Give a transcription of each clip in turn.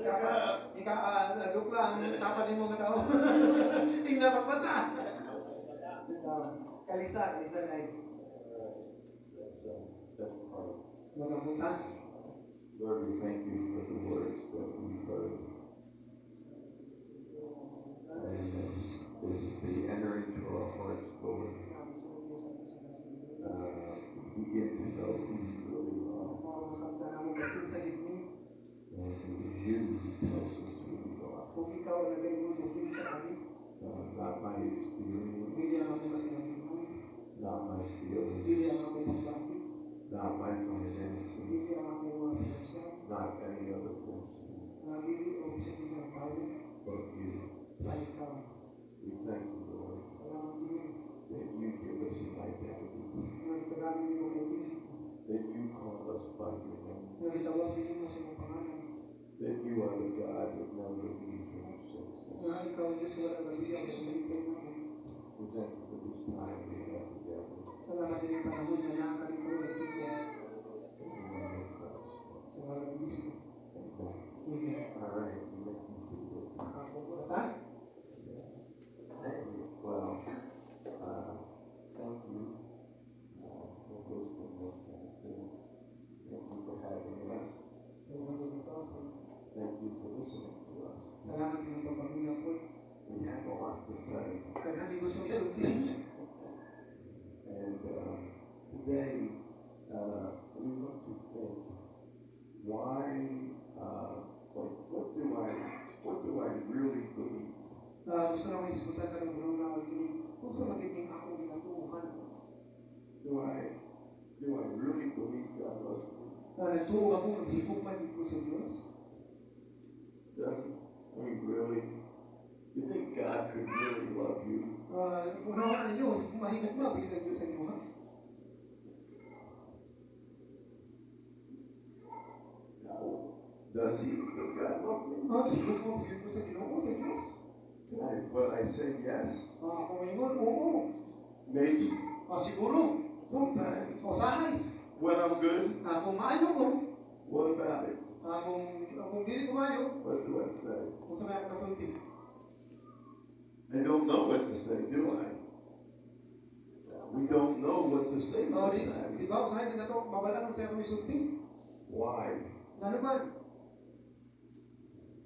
Ika dukla ang tapad nimo nga tao. Ingna pagbata. Bitaw. Kalisa, kalisa na. That's part of it. Magamuta. Lord, we thank you for the words that we've heard. And as they enter into our hearts, Lord, we begin to know who you really are. Mao masabtan namo kung kinsa gid mi. And it is you who tells us who we are. Kung ikaw ang nagaingon kung kinsa kami, Not my experience, dili ang akong kasinatian, not my feelings, dili ang akong pagbati, not my finances, dili ang akong mga pinansyal, not any other person, nga dili o bisan kinsa nga tawo, but you. Ay ikaw. We thank you, Lord, Salamat, Ginoo, that you give us an identity, nga gitagaan nimo identity, that you call us by your name, nga gitawag nimo sa imong pangalan, that you are the God that never leaves or forsakes us. Nga ikaw ang Diyos wala gabiya o salipay namo. We thank you for this time we have together. Salamat din panahon nga naa kami karon nagtipon. In the name of Christ. Sa ngalan ni Kristo. Amen. Amen. All right, you may be seated. Ako ta. Hey, well, thank you for hosting this, Pastor. Thank you for having us. Salamat Pastor. Thank you for listening to us. Salamat sa inyong pagpaminaw po. We have a lot to say. Daghan mi gusto isulti. And today, we want to think why, like, what do I really believe? Gusto nako hisgutan karong hunong kini unsa man gid ning akong ginatuohan. Do I really believe God loves me? Nagtuo ba ko nga gihigugma gid ko sa Dios? Does he? I mean, really? You think God could really love you? Kung nawa ninyo, mahigugma ba gid ang Dios sa inyo, ha? No. Does he? Does God love me? Gihigugma ba gid ko sa Ginoo, sa Dios? Can I, but I say yes? Kung maingon, oo. Maybe. Siguro. Sometimes. Usahay. When I'm good? Kung maayo ko, What about it? Kung dili ko maayo, What do I say? Unsa may akong masulti? I don't know what to say, do I? We don't know what to say So, di, sometimes. di ba, usahay di nato, mabalaan unsa akong isulti. Why? Ngano man?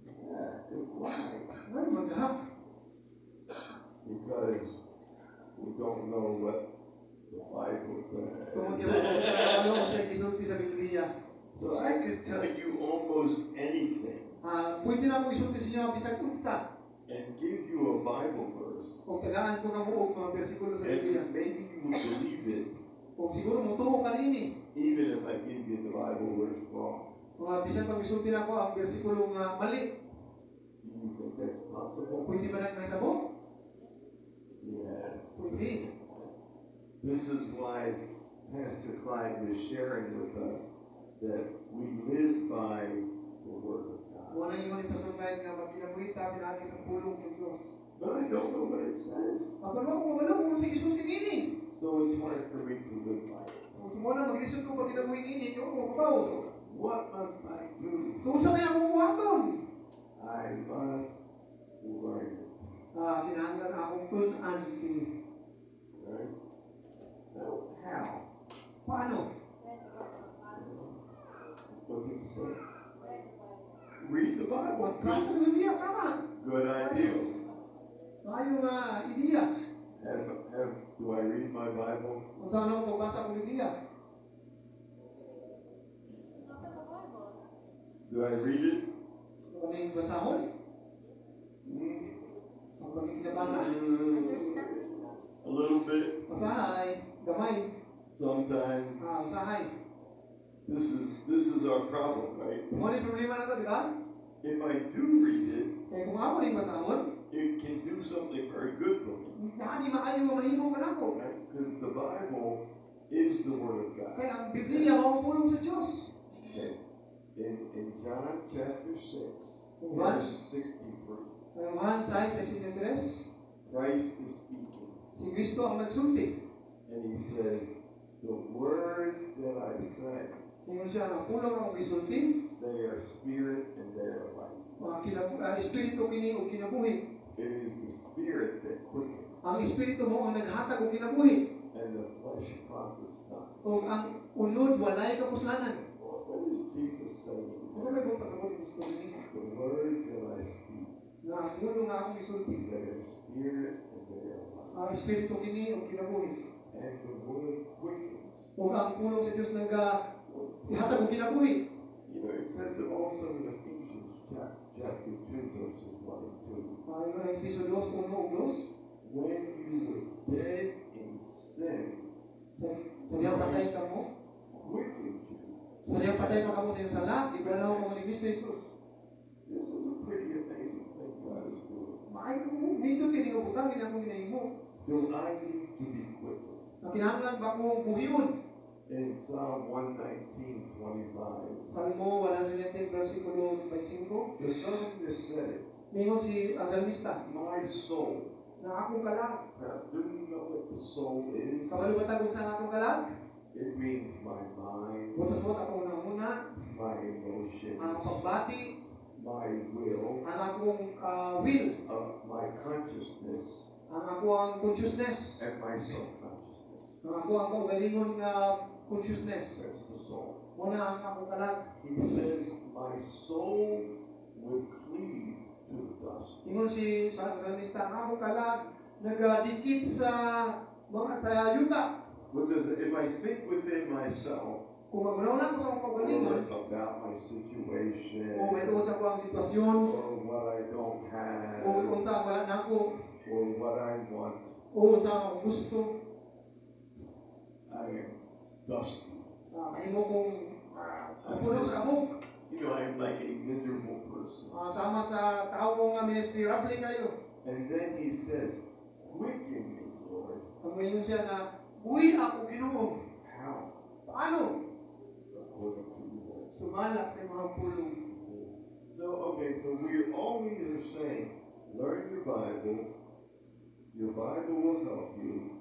Yeah, why? Ngano man ka? Because we don't know what the Bible says. Tungod kay ano unsay gisulti sa Biblia. So I could tell you almost anything Pwede na akong isulti sa inyo ang bisag unsa and give you a Bible verse. Kung tagaan ko kamo og mga bersikulo sa Biblia. And maybe you would believe it Kung siguro motuo ka niini. Even if I give you the Bible verse wrong. Mga bisan pag isulti nako ang bersikulo nga mali. Do you think that's possible? Pwede ba na mahitabo? Yes. Pwede. This is why Pastor Clyde was sharing with us that we live by the Word of God. Mao nang ingon ni Pastor Clyde nga magkinabuhi ta pinaagi sa pulong sa Dios. But I don't know what it says. Apan wa ko mabalo kung unsay gisulti niini. So it's hard for me to live by it. So mao na maglisod ko pagkinabuhi niini kay wa ko mabaw. What must I do? So unsa may akong buhaton? I must learn it. Kinahanglan akong tun-an kini. Right? Now, how? Paano? What did you say? Read the Bible. Magbasa sa Biblia, tama. Good idea. Maayo nga ideya. Do I read my Bible? Unsa na ako magbasa akong Biblia? Do I read it? Ano yung basahon? Ang pagkikinabasa? A little bit. Usahay, gamay. Sometimes. Usahay. This is our problem, right? Mao ni problema nato, di ba? If I do read it, Kaya kung ako ning basahon, it can do something very good for me. Naa ni maayo nga mahimo kanako. Right? Because the Bible is the Word of God. Kaya ang Biblia mao ang pulong sa Dios. Okay. In John chapter 6, Juan? verse 63, Ang Juan 6:63, Christ is speaking. Si Kristo ang nagsulti. And he says, "The words that I say, Ingon siya, ang pulong akong gisulti, they are spirit and they are life." Espiritu kini og kinabuhi. It is the Spirit that quickens, Ang Espiritu mao ang naghatag og kinabuhi. And the flesh profits nothing. Ug ang unod walay kapuslanan. What is Jesus saying? Unsa may buot pasabot ni Kristo niini? The words that I speak, Nga ang pulong nga akong gisulti, they are spirit and they are life. Ang Espiritu kini og kinabuhi. And the word quickens. Ug ang pulong sa Dios naga ihatag og kinabuhi. It says it also in Ephesians chapter 2, verses 1 and 2. Ayon ang Efeso 2, 1 ug 2. When you were dead in sin, Sa diyang patay kamo, quickened you. Sa diyang patay pa kamo sa inyong sala, gibanhaw kamo ni Kristo Jesus. This is a pretty amazing thing God is doing. Maayo nindot kini nga butang kini akong ginahimo. Do I need to be quickened? Nga kinahanglan ba ko buhion? In Psalm 119, 25, Salmo 119 versikulo 25, the psalmist said, Mingon si ang salmista "My soul." na akong kalag. Now, do you know what the soul is? Kabalo ba ta kung unsa ang atong kalag? It means my mind, Buot pasabot akong hunahuna, my emotions, ang pagbati, my will, ang akong will, my consciousness, ang akong consciousness, and my self-consciousness. Ang ako ang kaugalingon nga consciousness. That's the soul. Mao na ang akong kalag. He says, "My soul would cleave to the dust." Ingon si salmista, ang akong kalag nagadikit sa mga sa yuta. Because if I think within myself Kung maghunahuna ko sa akong or kaugalingon, about my situation, o may tungod sa akong sitwasyon, or what I don't have, o unsa ang wala nako, or what I want, o unsa ang akong gusto, I am dusty. Mahimo kong puno sa amok. I'm like a miserable person. Sama sa tawo nga miserable kayo. And then he says, "Quicken me, Lord." Ang moingon siya nga, "Buhi ako, Ginoo." How? Paano? According to your word. Sumala sa imong pulong. So, okay, so we always are saying, learn your Bible. Your Bible will help you.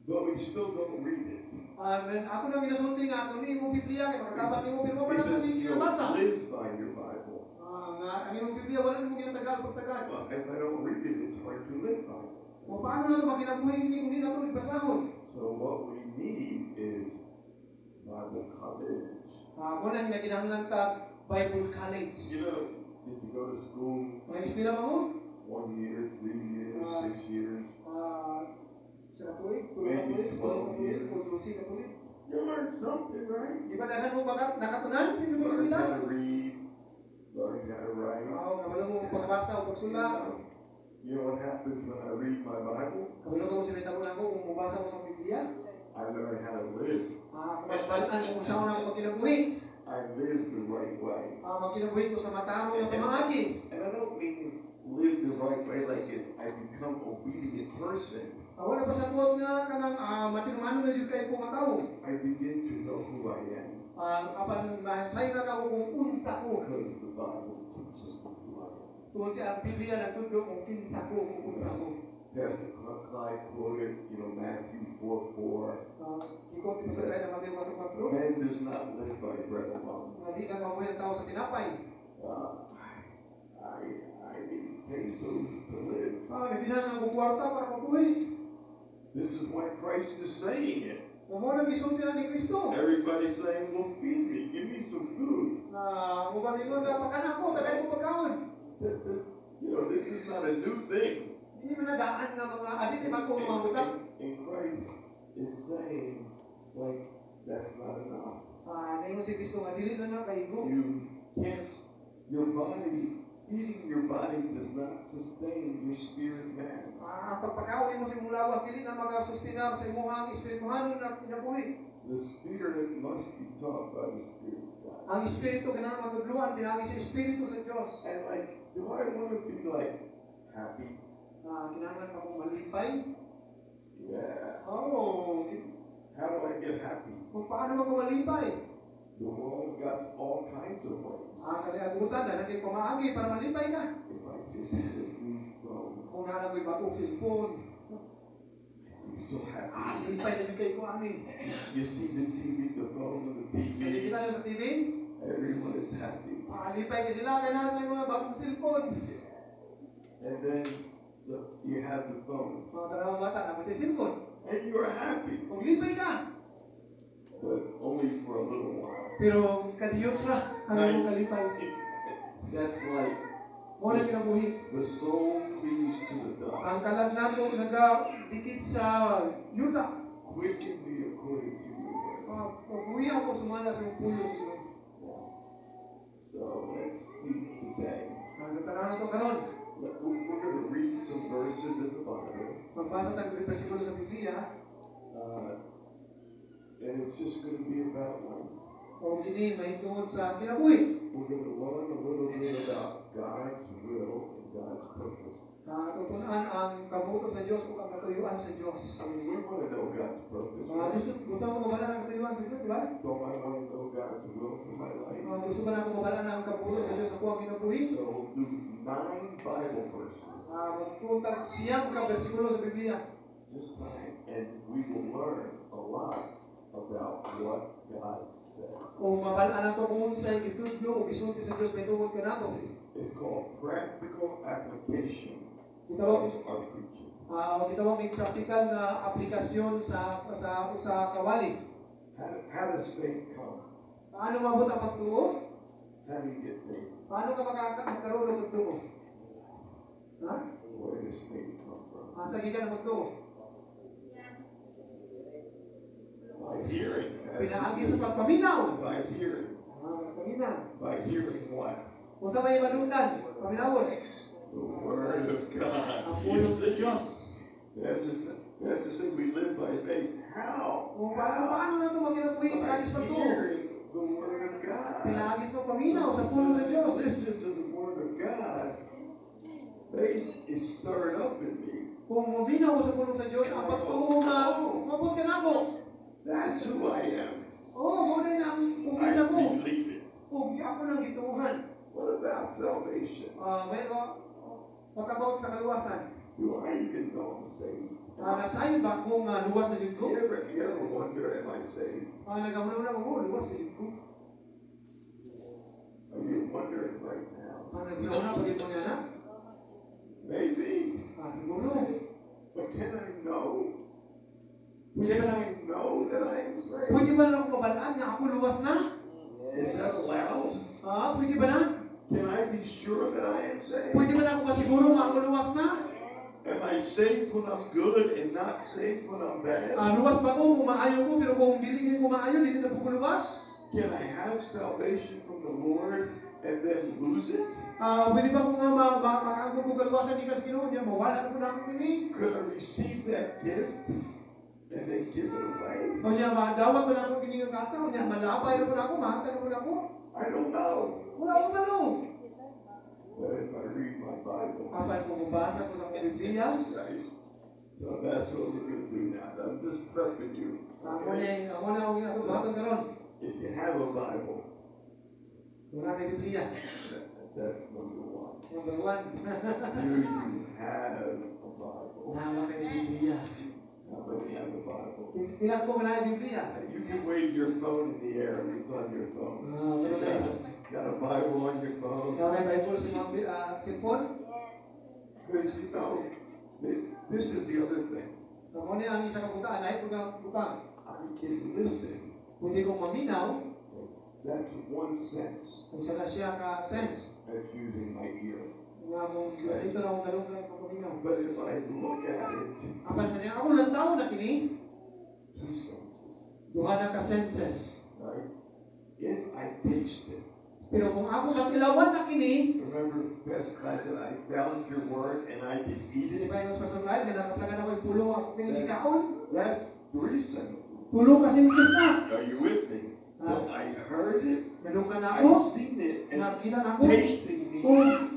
But we still don't read it. Ako nang ginasulti nga ato ni imong Biblia kay makatabang nimo pero He wala says, na ginabasa. live by your Bible. Nga ang imong Biblia wala nimo ginatagaan pagtagaan. Well, if I don't read it, it's hard to live by it. O paano na ito makinabuhi ini kung di nato basahon? So what we need is Bible college. Mo na ginakinahanglan ta Bible college. Did you go to school Mga eskwela ba mo? 1 year, 3 years, 6 years? Sa katuig, tulo ka Maybe tuig, 12 tulo ka tuig, years. o 12 ka tuig. You learned something, right? Di ba daghan mo baka nakatunan sa imong Learned eskwela? how to read, learned how to write. Oo, kabalo mo pagbasa o pagsula. You know what happens when I read my Bible? Kabalo ko sa mahitabo nako kung mobasa ko sa Biblia. I learn how to live. Kung mabal-an kung unsaon ako magkinabuhi. I live the right way. Magkinabuhi ko sa matarong nga pamaagi. And I don't mean live the right way like it's I become obedient person. Wala pa sa tuwag nga kanang matinunganon na jud kay ko nga tawo. I begin to know who I am Apan masayran ako kung unsa ko. Because the Bible teaches me who I am. Tungod kay ang Biblia nagtudlo kung kinsa ko, kung unsa ko. Pastor Clyde quoted Matthew 4:4. Gi-quote ni Pastor Clyde ang Mateo 4:4. Man does not live by bread alone. Nga di lang mabuhi ang tao sa tinapay. I need pesos to live. Nagkinahanglan ko kwarta para mabuhi. This is why Christ is saying it. Mao na gisulti na ni Kristo. Everybody's saying, "Well, feed me, give me some food." Na mo ba ningon nga pakan ako, tagay ko pagkaon. This is not a new thing. Di man na daan nga mga adi di ba ko mga butang. And Christ is saying, like, that's not enough. Ningon si Kristo nga dili na na kaigo. You can't, your body, feeding your body does not sustain your spirit man. Ang pagpakaon nimo sa imong lawas dili na magasustinar sa imong espirituhanon na kinabuhi. The spirit must be taught by the Spirit of God. Ang espiritu kinahanglan matudluan pinaagi sa Espiritu sa Dios. And like, do I want to be like happy? Kinahanglan pa kong malipay. Yeah. Oh, How do I get happy? kung paano man ko malipay? The world got all kinds of ways. Ang kalibutan daghan kay pamaagi para malipay ka. If I just had a new phone, Kung naa ko'y bagong cellphone, I'd be so happy. lipay na jud kay ko ani. You see the TV, the phone on the TV. Nakikita niyo sa TV? Everyone is happy. Lipay kay sila kay naa sila mga bagong cellphone. And then, look, you have the phone. Mga tanawang bata naa man sila cellphone. And you're happy, Ug lipay ka. but only for a little while. Pero kadiyot ra ang imong kalipay. That's like Mao na kinabuhi. the soul cleaves to the dust. Ang kalag nato nagadikit sa yuta. Quicken me according to your word. Pabuhi ako sumala sa imong pulong. Yeah. So let's see today. Sa tanaw nato karon, We're going to read some verses in the Bible, magbasa tag bersikulo sa Biblia and it's just going to be about life. O kini mahitungod sa kinabuhi. We're going to learn a little bit about God's will and God's purpose. Tutunan ang kabubut-on sa Dios ug ang katuyuan sa Dios. I mean, we want to know God's purpose, right? Gusto ko mabal-an ang katuyuan sa Dios, di ba? Don't I want to know God's will for my life? Gusto ba nako mabal-an ang kabubut-on sa Dios sa akuang kinabuhi? So we'll do nine Bible verses, Magtuon tag 9 ka bersikulo sa Biblia. Just nine, and we will learn a lot about what God says. Kung mabal-an nato kung unsay gitudlo o gisulti sa Dios mahitungod kanato. It's called practical application Gitawag of our preaching. Gitawag may praktikal nga aplikasyon sa usa ka wali. How does faith come? Paano maabot ang pagtuo? How do you get faith? Paano ka magkaroon ng pagtuo? Ha? Where does faith come from? Asa gikan ang pagtuo? By hearing. Pinaagi sa pagpaminaw. By hearing. Pagpaminaw. By hearing what? Unsa may madunggan? Paminawon. The Word of God. Ang pulong sa Diyos. That's to say we live by faith. How? Kung paano nato magkinabuhi By pinaagi sa pagtuo? hearing the Word of God. Pinaagi sa paminaw sa pulong sa Diyos. Listen to the Word of God. Faith is stirred up in me. Kung mominaw ko sa pulong sa Diyos, ang pagtuo nga mabot kanako. That's who I am. Oh, mao na ang kung I kinsa ko. Believe it. Ug ako nang gituohan. What about salvation? May what about sa kaluwasan? Do I even know I'm saved? Nasayod ba ako nga luwas na jud ko? You ever wonder, am I saved? Nagahuna-huna mo, luwas na jud ko. Are you wondering right now? Naghuna-huna pa gyud mo niya na? Maybe. Siguro. But can I know? Pwede Can ba na, I know that I am saved? Pwede ba na ako mabal-an nga ako luwas na? Is that allowed? Pwede ba na? Can I be sure that I am saved? Pwede ba na ako masiguro nga ako luwas na? Am I saved when I'm good and not saved when I'm bad? Luwas ba ko kung maayo ko, pero kung dili ko maayo, dili na po ko luwas? Can I have salvation from the Lord and then lose it? Pwede ba ko nga makaangkon ko kaluwasan gikan sa Ginoo niya, mawala na po na ako kini? Could I receive that gift and then give it away? O niya, madawat ba na ako kini nga gasa? O niya, malapay na po na ako, mahatag na po na ako? I don't know. Wala ko kabalo. But if I read my Bible, Apan kung mabasa ko sa akong Biblia, right? So that's what we're going to do now. I'm just prepping you. Ako na akong atong buhaton karon. If you have a Bible, Kung naa kay Biblia, that's number one. Number one. Do you have a Bible? Naa kay Biblia. How many have a Bible? Pila ko nga naa Biblia? You can wave your phone in the air if it's on your phone. Pero na. Got a Bible on your phone? Naa kay Bible sa mga cellphone? Because this is the other thing. Mao ni ang isa ka butang, lahi ko nga butang. I can listen. Pwede kong maminaw, That's one sense. usa na siya ka sense. That's using my ear. Nga mo dito na akong dalong lang pagpaminaw. But if I look at it, Apan sa niya, ako lantaw na kini, two senses, duha na ka senses. Right? If I taste it, Pero kung ako matilawan na kini, remember Pastor Clay said, "I found your word and I did eat di it"? ba yung Pastor Lyle, nga nakaplagan ako yung pulong ako kini gikaon, That's three senses. Tulo ka senses na. Are you with me? So I heard it, Nadunggan I ako, seen it, and nakita na ako, tasting me, o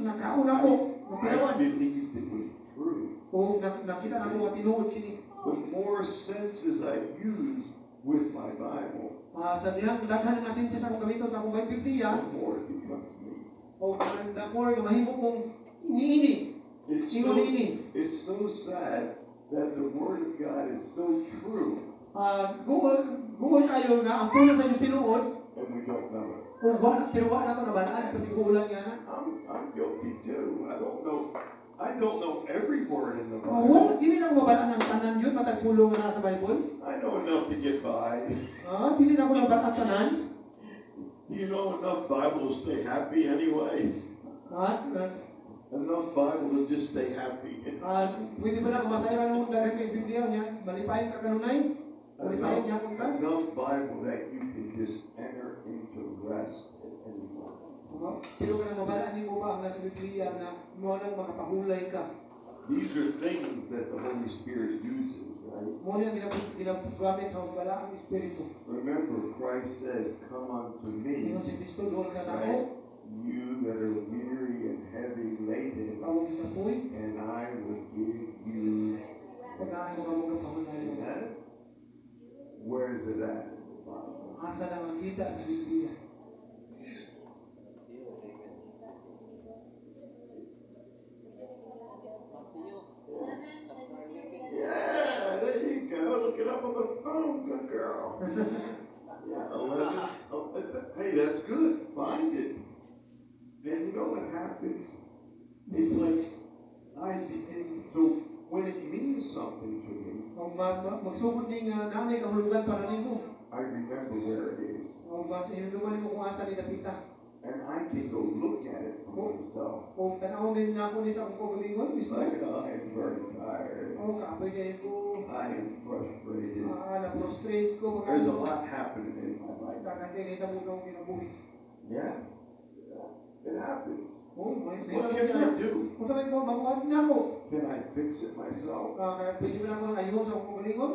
nakaon ako, I natilawan. Believed it was true. O nakita na ako nga tinuod kini. The more senses I use with my Bible, Sa dihang daghan nga senses akong gamiton sa akong Biblia, the more it becomes me. O the more nga mahimo kong iniini. Ingon niini. It's so sad that the Word of God is so true Guol, guol kayo nga ang pulong sa Diyos tinuod, and we don't know it. Kung wa, pero wa na ko nabalaan, pati ko ulan nga na. I'm guilty too. I don't know every word in the Oh, wala, Bible. dili na ko mabalaan ang tanan yun, matag pulong nga naa sa Bible. I know enough to get by. Ah, dili na ko nabalaan tanan. Do you know enough Bible to stay happy anyway? Ah, ah, Enough Bible to just stay happy. Ah, pwede ba na masayran mo daghan kay Biblia niya? Malipayon ka kanunay? Malipayon Enough, gyapon ka? enough Bible that you can just enter into rest at any moment. Ano? Pero kanang mabalaan nimo ba ang nasa Biblia na mo nang makapahulay ka? These are things that the Holy Spirit uses, right? Mo ni ang ginagamit sa balaang espiritu. Remember, Christ said, "Come unto me, Ingon si Kristo, duol ka nako, right? You that are weary and heavy laden, kawong gikapoy, and I will give you." Tagaan ko kamo kapahulay. Amen? Where is it at in the Bible? Asa na makita sa Biblia? Matthew, chapter 11. Yeah, there you go. Look it up on the phone, good girl. Yeah, 11. Oh, hey, that's good. Find it. And you know what happens? It's like I begin to, when it means something to me, Kung magsugod ni nga naa kahulugan para nimo, I remember where it is. O mas hinumduman nimo kung asa ni dapita. And I can go look at it for myself. Kung tan-awon din nako ni sa akong kaugalingon, mismo. Like, I am very tired. Oh, kapoy kaayo ko. I am frustrated. Ah, na-frustrate ko. Mga There's a lot happening in my life. Daghan kay nahitabo sa akong kinabuhi. Yeah. It happens. Oh, may What can I do? Kung sa may mo, mabuhat na ako. Can I fix it myself? Ah, kaya pwede mo na ako ng ayuhon sa akong kaugalingon.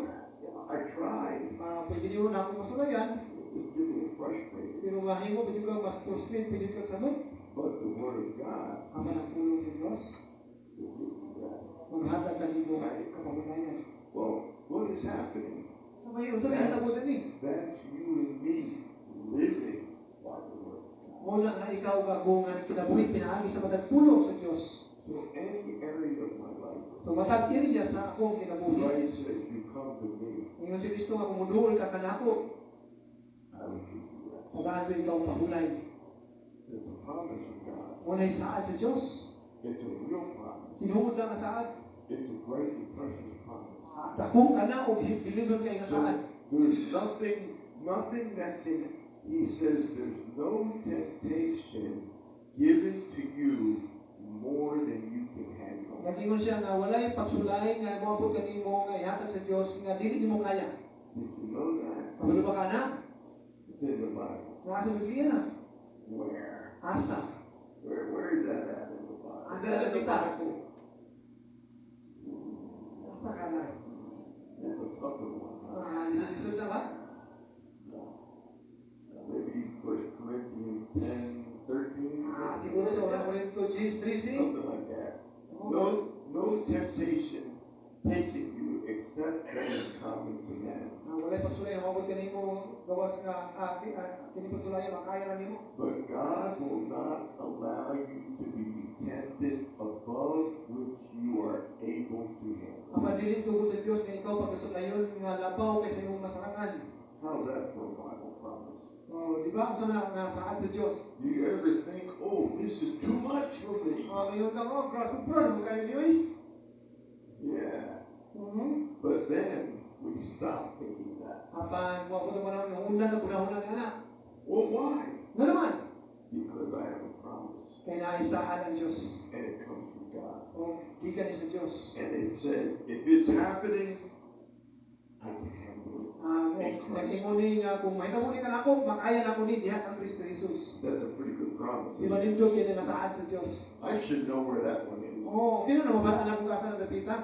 I tried. Ah, pwede niyo na ako masulayan. Just getting frustrated. Pero mahimo, pwede ko mas frustrate, pwede ko samot. But the Word of God Apan ang pulong sa Diyos, will give you rest. Maghatag kanimo kapahulayan. Well, what is happening? Sa may, unsa may hitabo diri? That's you and me living by the Word of God. Mao na nga ikaw ug ako nga kinabuhi pinaagi sa matag pulong sa Dios. So any area of my life, So matag area sa akong kinabuhi. Christ says, "You come to me, Ingon si Kristo nga kung muduol ka kanako, I will give you rest." Tagaan ko ikaw pahulay. It's a promise of God. Mao na'y saad sa Dios. It's a real promise. Tinuod na nga saad. It's a great and precious promise. Dako ka na og bilibon kay nga So saad. there's nothing that can, he says, there's no temptation given to you more than you can handle. Nag-ingon siya nga walay pagsulay nga moabot kanimo nga ihatag sa Dios nga dili nimo kaya. Did you know that? Kabalo ba ka na? It's in the Bible. Naa sa Biblia na. Where? Asa. Where is that at in the Bible? Is Asa that in the kita? Bible? Asa ka na? That's a tougher one, huh? Ah, lisod na ba? No. Maybe 1 Corinthians 10, 13. Ah, siguro sa unang Korinto 10, 13. Something like that. No temptation taken you except that is common to man. Ah, walay pagsulay nga moabot kanimo gawas nga kini pagsulay makaya ra nimo. But God will not allow you to be tempted above which you are able to handle. Apan dili tugod sa Dios nga ikaw pagkasulayon nga labaw kaysa imong masarangan. How's that for a Bible promise? Oh, di ba? Unsa man ang nga saad sa Dios? Do you ever think, "Oh, this is too much for me"? Ah, ngayon lang, oh, grabe bro, naman kayo niyo eh. Yeah. But then we stop thinking that. Apan moabot ang panahon nga una ka hunahuna nga na. Well, why? Nga naman, Because I have a promise. Kay naay saad ang Dios. And it comes from God. O gikan ni sa Dios. And it says, if it's happening, I can handle it. Ah, In Christ. nag-ingon ni nga kung mahitabo ni kanako, makaya nako ni diha kang Kristo Jesus. That's a pretty good promise. Di ba nindot kini nga saad sa Dios? I should know where that one is. Oh, kino na mabasa na kung asa na dapita?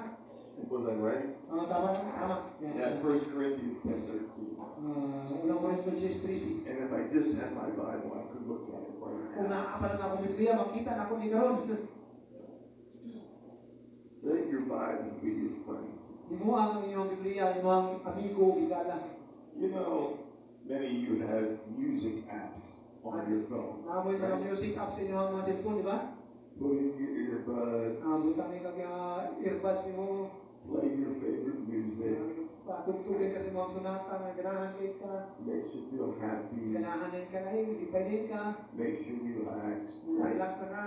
Was I right? Ah, tama, tama. Yeah, 1 Corinthians 10:13. Ah, unang Korinto 10:13. And if I just had my Bible, I could look at it right Kung now. naa pa lang akong Biblia, makita na ako ni karon. Let your Bible be your friend. Imo ang inyong Biblia, imong amigo higala. Many of you have music apps on your phone. Naa moy mga Right? music apps sa inyong mga cellphone, di ba? Put in your earbuds, Ah, butang ni kag earbuds nimo. Play your favorite music. Patugtugin ka sa mga sonata nga ganahan kay ka, Makes you feel happy, ganahan din ka ay, lipay ka, makes you relax. Right? relax na ka.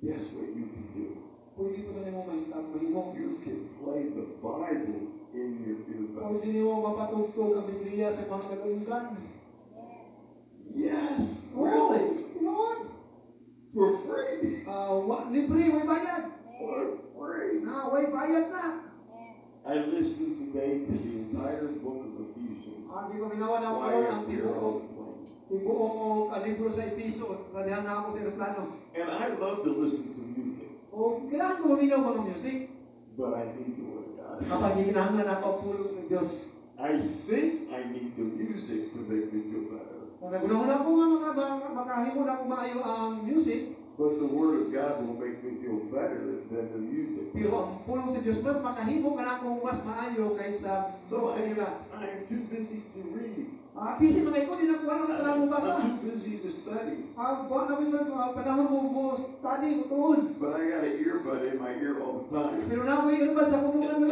Guess what you can do? Pwede po na nimo mahimo. You can play the Bible in your earbuds. Pwede nimo mapatugtog ang Biblia sa mga kalunggan. Yes, Oh, really, tinuod. for free, Ah, libre, way bayad. for free. Na, way bayad na. I listened today to the entire book of Ephesians. Di ko minawa na ako While karon ang we were tibuok on the plane. tibuok og ang libro sa Episo sa diha na ako sa eroplano. And I love to listen to music, O kailangan ko maminaw mga music. But I need the Word of God. Kapag gikinahanglan ako ang pulong sa Dios. I think I need the music to make me feel better. Kung nagunahon ako nga mga makahimo na ako maayo ang music, But the Word of God will make me feel better than the music. Pero ang pulong sa Dios mas makahimo ka na mas maayo kaysa So I, musika. I am too busy to read. Busy mga ikaw, di na kuha ng talang mo basa. I'm too busy to study. Buwan na ko yung panahon mo mo study mo tuon. But I got an earbud in my ear all the time. Pero na ako yung earbud sa kumungan mo.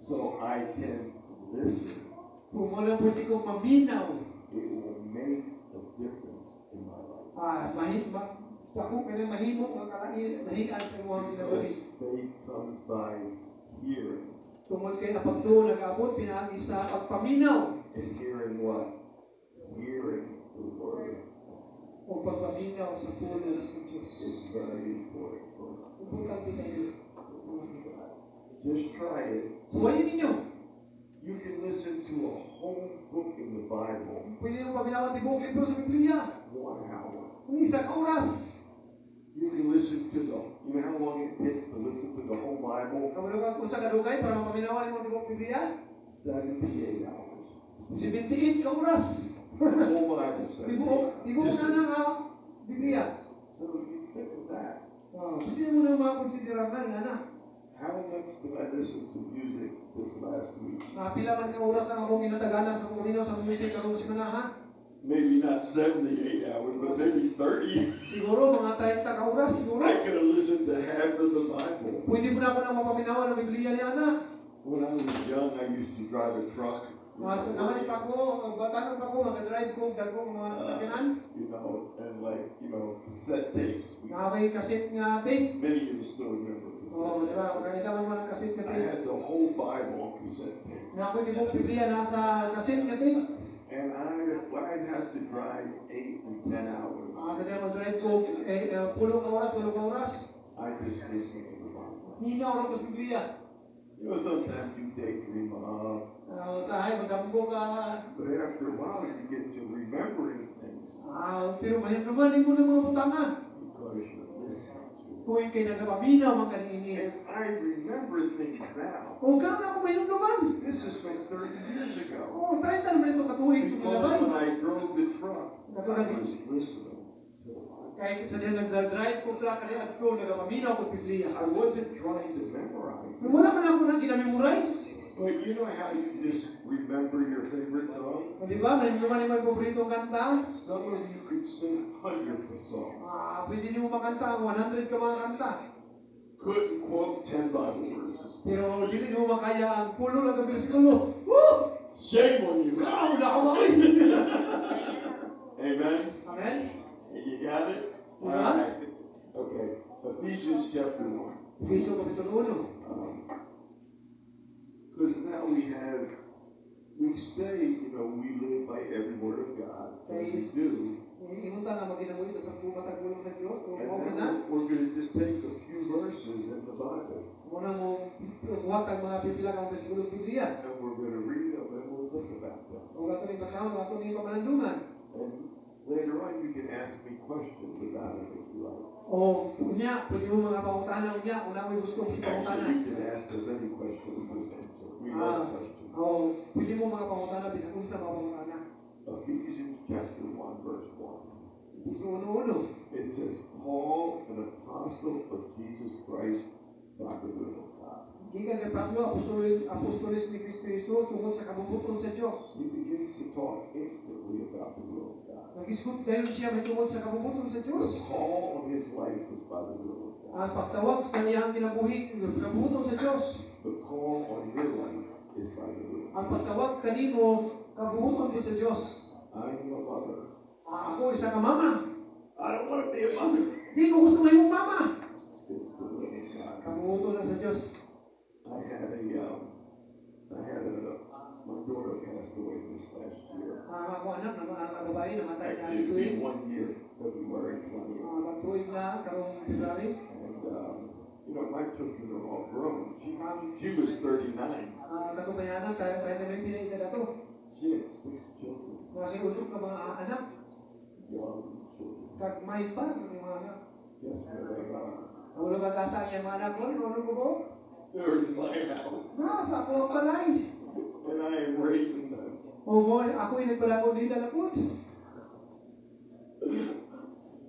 So I can listen. Kung wala pwede kong maminaw, It will make a difference in my life. Ah, dako kay mahimo nga kalain nahian sa imong kinabuhi. Because faith comes by hearing. Tungod kay ang pagtuo nag-abot pinaagi sa pagpaminaw. And hearing what? Hearing the Word. O pagpaminaw sa pulong sa Diyos. It's very important for us. Importante kayo. Just try it. Suwayin ninyo. You can listen to a whole book in the Bible Pwede mo paminawan tibuok libro sa Biblia. 1 hour. Kung isa ka oras. You can listen to the, you know how long it takes to listen to the whole Bible? Kabalo ka kung sa kadugay para mapaminawan nimo tibuok Biblia? 78 hours. 78 ka oras. The whole Bible, 78. Tibuok na lang ang Biblia. So you think of that. Oh, pwede mo na makonsidera na nga na. How much did I listen to music this last week? Napila man ka oras ang akong ginatagana sa paminaw sa music karong semana, ha? Maybe not 78 hours, but maybe 30. Siguro mga 30 ka oras siguro. I could have listened to half of the Bible. Pwede mo na ako nang mapaminawan ng Biblia ni ana. When I was young, I used to drive a truck. Mas naman pa ko, batanon pa ko, mag-drive ko, dagko mga sakyanan. And like, cassette tapes. Naa may cassette nga tape. Many of you still remember cassette Oh, di ba? tapes. Kanita man man ang cassette nga I tape. had the whole Bible on cassette tape. Nga ako tibuok Biblia nasa cassette nga tape. And I'd have to drive 8 and 10 hours. Ah, sa diya mag-drive ko, 10 ka oras, 8 ka oras. I just listened to the Bible. Hinaw ra ko sa Biblia. Sometimes you daydream up, Usahay, magambo ka. But after a while, you get to remembering things Pero mahimluman nimo ng mga butanga. Because you're listening to it. Tuwing kay nagapaminaw man kaniini. And I remember things now. O karon ako mahimluman. This is from 30 years ago. Oh, 30 naman ito katuig itong Because nilabay. when I drove the truck, I was listening to the Bible. Kay sa diyan nag-drive ko truck kani adto nagapaminaw ko sa Biblia. I wasn't trying to memorize it. Wala man ako na ginamemorize. But you know how you just remember your favorite song? O, di ba? Mahimluman nimo ang paboritong kanta. Some of you could sing hundreds of songs. Pwede nimo makanta ang 100 ka mga kanta. Couldn't quote 10 Bible verses. Pero dili nimo makaya ang 10 lang ka bersikulo. Woo! Shame on you. Ikaw na ako. Amen? Amen? You got it? Yeah. All right. Okay. Ephesians chapter 1. Efeso Kapitulo 1. Because now we say, we live by every word of God. And we do. Ingon ta nga maginabuhi ta sa matag pulong sa Dios o And mao now na. we're going to just take a few verses in the Bible. Mo na mo muhatag mga pipila ka mga bersikulo sa Biblia. And we're going to read them and we'll think about them. O ato ning basahon, ato ning pamalandungan. And later on, you can ask me questions about it if you like. O unya, pwede mo mga pangutana unya, kung naa moy gusto mong pangutana. Actually, you can ask us any question, we just answer. We Ah. love questions. O pwede mo mga pangutana bisan unsa mga pangutana. Ephesians chapter 1, verse 1. Efeso 1:1. It says, "Paul, an apostle of Jesus Christ by the will of God." Gikan kay Pablo, apostoles ni Kristo Jesus tungod sa kabubut-on sa Dios. He begins to talk instantly about the will of God. Nagisgot dayon siya mahitungod sa kabubut-on sa The Dios. call on his life was by the will of God. Ang pagtawag sa iyang kinabuhi, kabubut-on sa Dios. The call on your life is by the will. Ang pagtawag kanimo kabuoton gyud sa Dios. I am a mother. Ah, ako isa ka mama. I don't want to be a mother. Di ko gusto mahimong mama. It's the will of God. Kabuoton na sa Dios. I had a, my daughter passed away this last year. Ang ako anak na mga babae namatay na Actually, it'll tuig. be one year, February 20th. Magtuig na karong February. And my children are all grown. She was 39. Katubayanan, 39 na edad ato. She had six children, Nasa unom ka mga anak. Young children. Kagmay pa ang mga anak. Guess where they are? Kabalo ka asa ang mga anak ko, ano ko ba? They're in my house, Nasa ako ang balay. And I am raising them. O mo, ako yung nagpalako nila na po.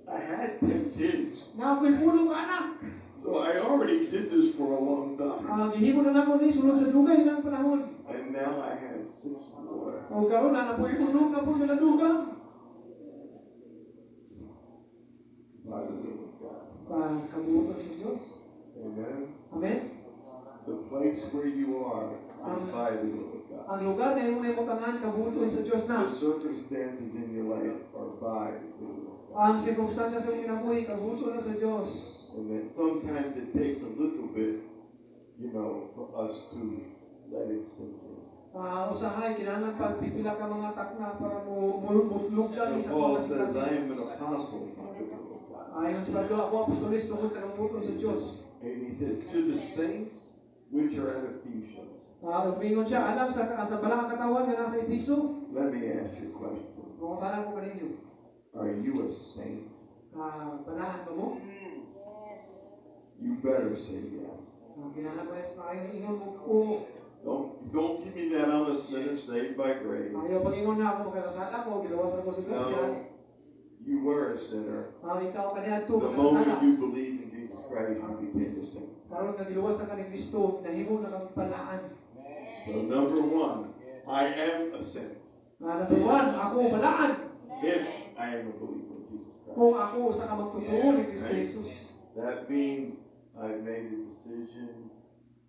I had 10 kids, Na ako'y pulo ka anak. So I already did this for a long time. Gihimo na nako ni sulod sa dugay ng panahon. And now I have six more. O karon na napoy unom na po nga nadugang. By the will of God. Pa kabuoton sa Dios. Amen. Amen. The place where you are is by the will of God. Ang lugar na imong naimutangan kabuoton sa Dios na. The circumstances in your life are by the will of God. Ang sirkumstansya sa imong kinabuhi kabuoton na sa Dios. And then sometimes it takes a little bit for us to let it sink in. Usahay kinahanglan pa pipila ka mga takna para mo mutlugdan So sa Paul mga says, sitwasyon. "I am an apostle by the will of God." Ayon sa Pablo, ako apostolis tungod sa kabuoton sa Dios. And he said, "To the saints which are at Ephesians." Umingon siya alang sa balaang katawhan nga nasa Episo. Let me ask you a question. Mangutana ko kaninyo. Are you a saint? Balaan ba mo? You better say yes. Kinahanglan ba sa maayo ingon mo oo. Don't give me that "I'm a sinner saved by grace." Ayaw pag-ingon na ako makasasala ko, giluwas na ko sa grasya. No, you were a sinner. Ikaw kaniadto The moment makasasala. you believed in Jesus Christ, you became a saint. Karon nga giluwas na ka ni Kristo, nahimo na kang balaan. So number one, I am a saint. Number one, ako balaan. If I am a believer in Jesus Christ. Kung ako usa ka magtotoo ni Kristo Jesus. That means I've made a decision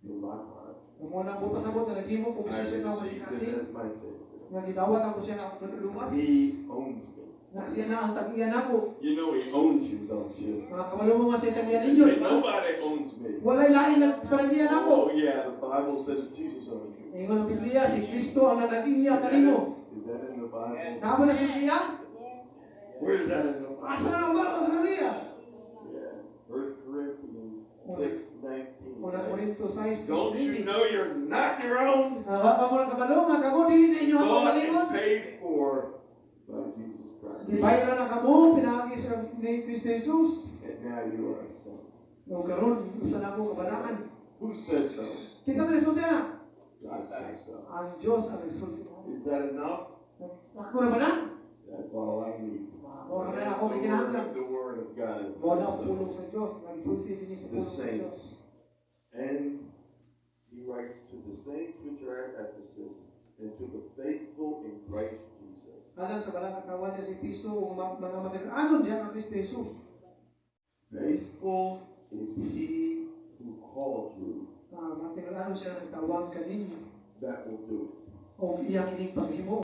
in my heart. Mao nang buot pasabot na naghimo ko I desisyon sa akong received kasing him as my Savior. nga gidawat ako siya nga akong manluluwas. He owns me. Nga siya na ang tag-iya nako. You know he owns you, don't you? Mga kabalo mo nga siya tag-iya ninyo, di ba? Nobody owns me. Walay lain nagpanag-iya nako. Oh yeah, the Bible says Jesus owns you. Ingon ang Biblia, si Kristo ang nanag-iya Is that kanimo. Is that in the Bible? Naa ba na Biblia? Where is that in the Bible? Asa na ang basa sa Biblia? Yeah. 1 Corinthians 6:19. Unang Korinto 6, Don't you know you're not your own? Wa ba mo kabalo nga kamo dili na inyo ang Bought kaugalingon? and paid for by Jesus Christ. Gibayran na kamo pinaagi sa ni Kristo Jesus. And now you are a saint. Ug karon usa na mo kabalaan. Who says so? Kinsa man nagsulti ana? God says so. Ang Dios ang nagsulti. Is that enough? Sakto na ba na? That's all I need. Mao na ako The gikinahanglan. word, the word of God Mao na says ang so. pulong sa Dios, nagsulti dinhi sa The pulong sa Dios. saints. And he writes, "To the saints which are at Ephesus, and to the faithful in Christ Jesus." Alang sa balaang katawhan niya sa Episo ug mga matinud-anon diha kang Kristo Jesus. Faithful is he who called you Matinud-anon siya nagtawag kaninyo that will do it. ug iya kining paghimo.